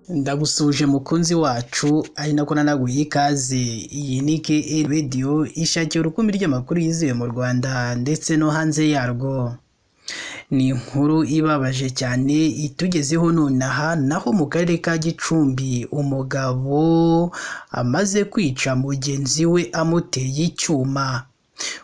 Ndagusuje mukunzi wacu, ari nako nanaguha ikaze. Iyi ni KN Radio ishakira urukumbi ry'amakuru yizewe mu Rwanda ndetse no hanze yarwo. Ni inkuru ibabaje cyane itugezeho nonaha, naho mu karere ka Gicumbi umugabo amaze kwica mugenzi we amuteye icyuma.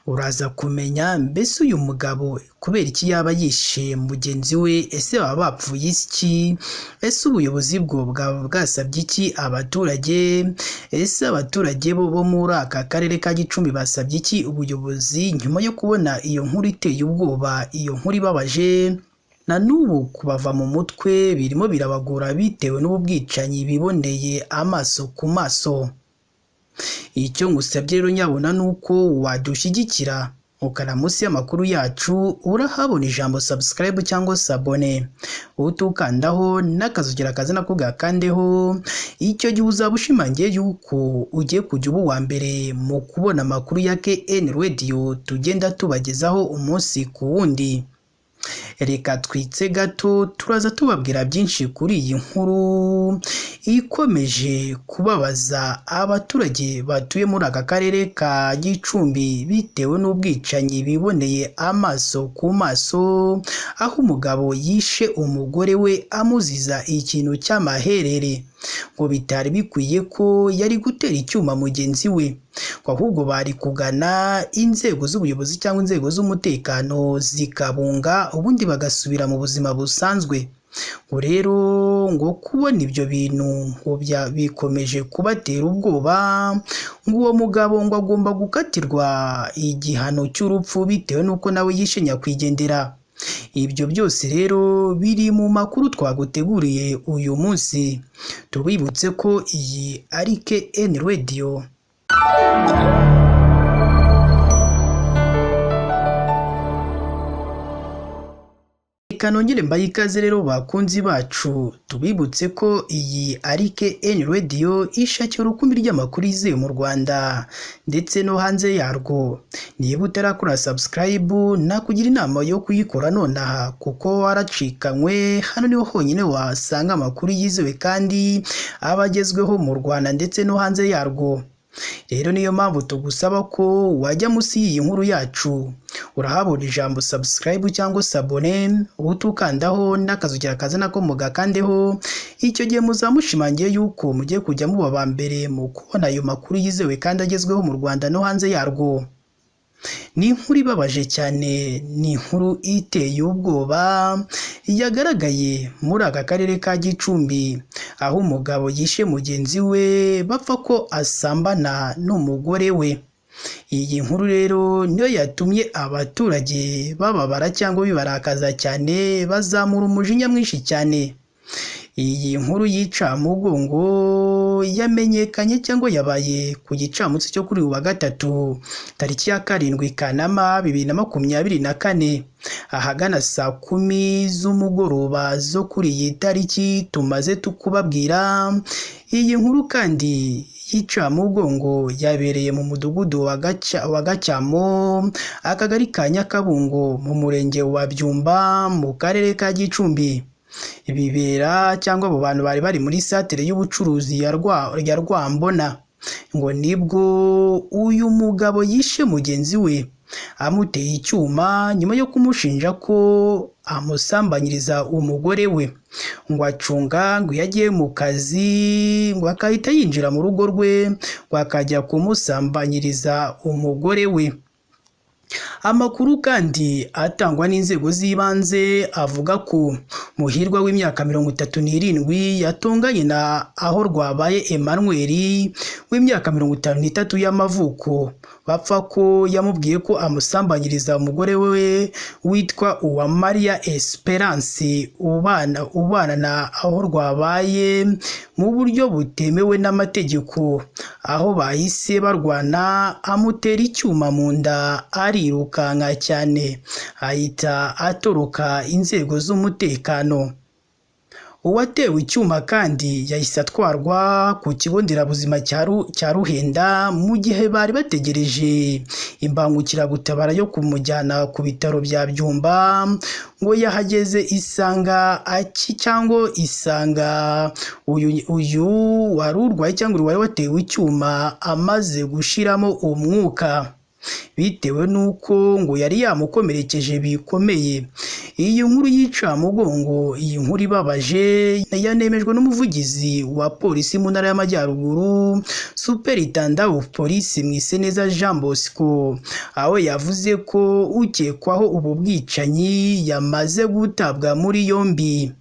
Uraza kumenya mbese uyu mugabo kubera iki yaba yishe mugenzi we, ese baba bapfuye iki, ese ubuyobozi bwo bwaba bwasabye iki abaturage, ese abaturage bo muri aka karere ka Gicumbi basabye iki ubuyobozi nyuma yo kubona iyo nkuru iteye ubwoba, iyo nkuru ibabaje. Na n'ubu kubava mu mutwe birimo birabagora bitewe n'ubu bwicanyi biboneye amaso ku maso. Icyo ngusabye rero nyabona ni uko wadushyigikira ukana munsi y'amakuru yacu urahabona ijambo subscribe cyangwa sabone, utukandaho n'akazogera kaza nako gakandeho. Icyo gihe uzaba ushimangiye yuko ugiye kujya uba uwa mbere mu kubona amakuru ya KN Radio tugenda tubagezaho umunsi ku wundi. Reka twitse gato, turaza tubabwira byinshi kuri iyi nkuru ikomeje kubabaza abaturage batuye muri aka karere ka Gicumbi bitewe n'ubwicanyi biboneye amaso ku maso, aho umugabo yishe umugore we amuziza ikintu cy'amaherere, ngo bitari bikwiye ko yari gutera icyuma mugenzi we, ngo ahubwo bari kugana inzego z'ubuyobozi cyangwa inzego z'umutekano zikabunga ubundi bagasubira mu buzima busanzwe. Ngo rero ngo kubona ibyo bintu ngo bikomeje kubatera ubwoba, ngo uwo mugabo ngo agomba gukatirwa igihano cy'urupfu bitewe n'uko nawe yishe nyakwigendera. Ibyo byose rero biri mu makuru twaguteguriye uyu munsi. Tubibutse ko iyi ari KN Radio. Reka nongere mbahe ikaze rero bakunzi bacu, tubibutse ko iyi ari KN Radio ishakira urukumbi ry'amakuru yizewe mu Rwanda ndetse no hanze yarwo. Niba utarakora subscribe nakugira inama yo kuyikora nonaha, kuko waracikanywe. Hano niho honyine wasanga amakuru yizewe kandi aba agezweho mu Rwanda ndetse no hanze yarwo. Rero niyo mpamvu tugusaba ko wajya munsi y'iyi nkuru yacu urahabona ijambo subscribe cyangwa sabone, utukandaho n'akazogera kaza nako mugakandeho. Icyo gihe muzamushimangiye yuko mugiye kujya muba aba mbere mu kubona ayo makuru yizewe kandi agezweho mu Rwanda no hanze yarwo. Ni inkuru ibabaje cyane, ni inkuru iteye ubwoba yagaragaye muri aka karere ka Gicumbi, aho umugabo yishe mugenzi we bapfa ko asambana n'umugore we. Iyi nkuru rero niyo yatumye abaturage bababara cyangwa bibarakaza cyane, bazamura umujinya mwinshi cyane. Iyi nkuru y'icamugongo yamenyekanye cyangwa yabaye ku gicamunsi cyo kuri uyu wa gatatu tariki ya 7 Kanama 2024 ahagana saa 10 z'umugoroba zo kuri iyi tariki tumaze tukubabwira. Iyi nkuru kandi y'icamugongo yabereye mu mudugudu wa Gacyamo, akagari ka Nyakabungo, mu murenge wa Byumba, mu karere ka Gicumbi. Bibera cyangwa abo bantu bari bari muri satere y'ubucuruzi ya Rwambona. Ngo nibwo uyu mugabo yishe mugenzi we amuteye icyuma nyuma yo kumushinja ko amusambanyiriza umugore we. Ngo acunga ngo iyo agiye mu kazi ngo akahita yinjira mu rugo rwe ngo akajya kumusambanyiriza umugore we. Amakuru kandi atangwa n'inzego z'ibanze avuga ko Muhirwa w'imyaka 37 yatonganye na aho rwabaye Emmanuel w'imyaka 53 y'amavuko, bapfa ko yamubwiye ko amusambanyiriza umugore we witwa Uwamariya Esperance ubana na aho rwabaye mu buryo butemewe n'amategeko, aho bahise barwana amutera icyuma mu nda arirukanka cyane ahita atoroka inzego z'umutekano. Uwatewe icyuma kandi yahise atwarwa ku kigo nderabuzima cya Ruhenda mu gihe bari bategereje Imbangukiragutabara yo kumujyana ku bitaro bya Byumba ngo yahageze isanga aki cyangwa isanga uyu wari urwaye cyangwa wari watewe icyuma amaze gushiramo umwuka, bitewe n'uko ngo yari yamukomerekeje bikomeye. Iyi nkuru y'icamugongo, iyi nkuru ibabaje, yanemejwe n'umuvugizi wa polisi mu ntara y'Amajyaruguru, Superintendent of Police Mwiseneza Jean Bosco, aho yavuze ko ukekwaho ubu bwicanyi yamaze gutabwa muri yombi.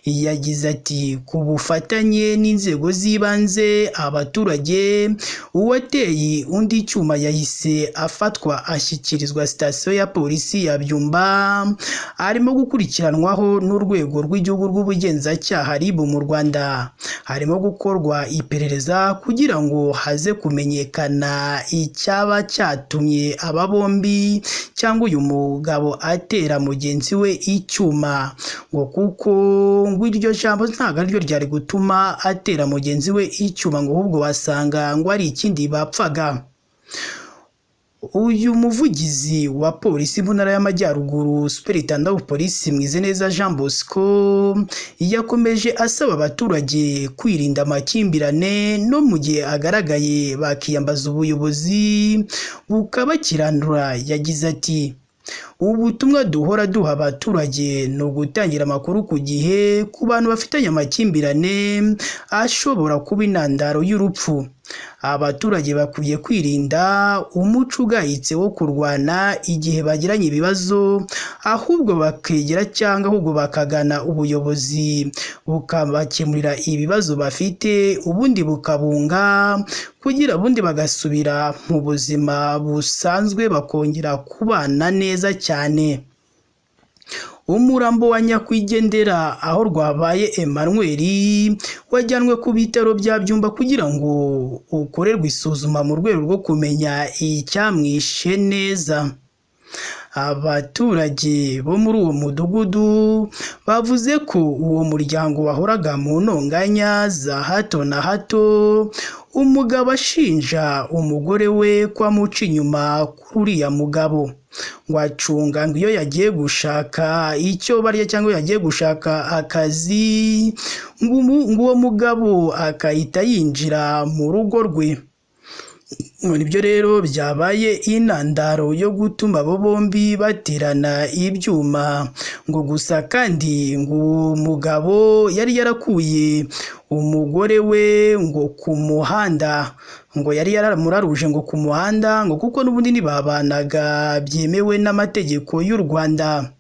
Yagize ati ku bufatanye n'inzego z'ibanze, abaturage, uwateye undi icyuma yahise afatwa ashyikirizwa sitasiyo ya polisi ya Byumba, arimo gukurikiranwaho n'urwego rw'igihugu rw'ubugenzacyaha RIB mu Rwanda. Harimo gukorwa iperereza kugira ngo haze kumenyekana icyaba cyatumye aba bombi cyangwa uyu mugabo atera mugenzi we icyuma, ngo kuko ngo iryo jambo ntabwo ariryo ryari gutuma atera mugenzi we icyuma, ngo ahubwo wasanga ngo ari ikindi bapfaga. Uyu muvugizi wa polisi mu ntara y'Amajyaruguru, Superintendent of Police Mwiseneza Jean Bosco, yakomeje asaba abaturage kwirinda amakimbirane no mu gihe agaragaye bakiyambaza ubuyobozi bukabakiranura. Yagize ati ubutumwa duhora duha abaturage ni ugutangira amakuru ku gihe ku bantu bafitanye amakimbirane ashobora kuba intandaro y'urupfu. Abaturage bakwiye kwirinda umuco ugayitse wo kurwana igihe bagiranye ibibazo, ahubwo bakegera cyangwa ahubwo bakagana ubuyobozi bukabakemurira ibibazo bafite, ubundi bukabunga kugira ubundi bagasubira mu buzima busanzwe bakongera kubana neza cyane. Umurambo wa nyakwigendera aho rwabaye Emmanuel wajyanwe ku bitaro bya Byumba kugira ngo ukorerwe isuzuma mu rwego rwo kumenya icyamwishe neza. Abaturage bo muri uwo mudugudu bavuze ko uwo muryango wahoraga mu ntonganya za hato na hato, umugabo ashinja umugore we ko amuca inyuma kuri uriya mugabo, ngo acunga ngo iyo yagiye gushaka icyo barya cyangwa yagiye gushaka akazi, ngo uwo mugabo akahita yinjira mu rugo rwe. Nibyo rero byabaye intandaro yo gutuma abo bombi baterana ibyuma, ngo gusa kandi ngo uwo mugabo yari yarakuye umugore we ngo ku muhanda, ngo yari yaramuraruje ngo ku muhanda, ngo kuko n'ubundi ntibabanaga byemewe n'amategeko y'u Rwanda.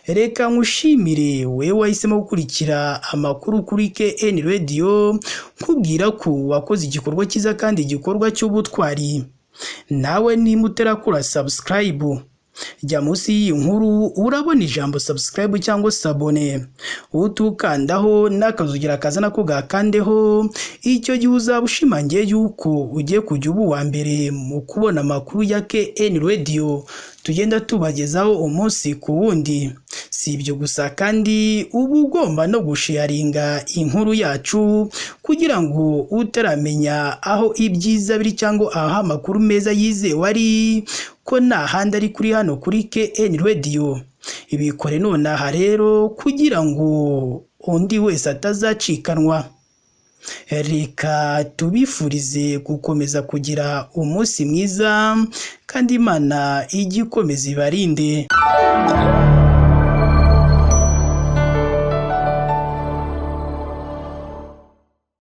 Reka nkushimire wewe wahisemo gukurikira amakuru kuri KN Radio, nkubwira ko wakoze igikorwa cyiza kandi igikorwa cy'ubutwari. Nawe niba utarakora subscribe, jya munsi y'iyi nkuru urabona ijambo subscribe cyangwa sabone, utukandaho n'akazugira kaza nako gakandeho. Icyo gihe uzaba ushimangiye yuko ugiye kujya uba uwa mbere mu kubona amakuru ya KN Radio tugenda tubagezaho umunsi ku wundi. Si ibyo gusa kandi uba ugomba no gusharinga inkuru yacu kugira ngo utaramenya aho ibyiza biri cyangwa aho amakuru meza yizewe ari, ko nta handi ari kuri hano kuri KN Radio. Ibikore nonaha rero kugira ngo undi wese atazacikanwa. Reka tubifurize gukomeza kugira umunsi mwiza kandi Imana ijye ikomeza ibarinde.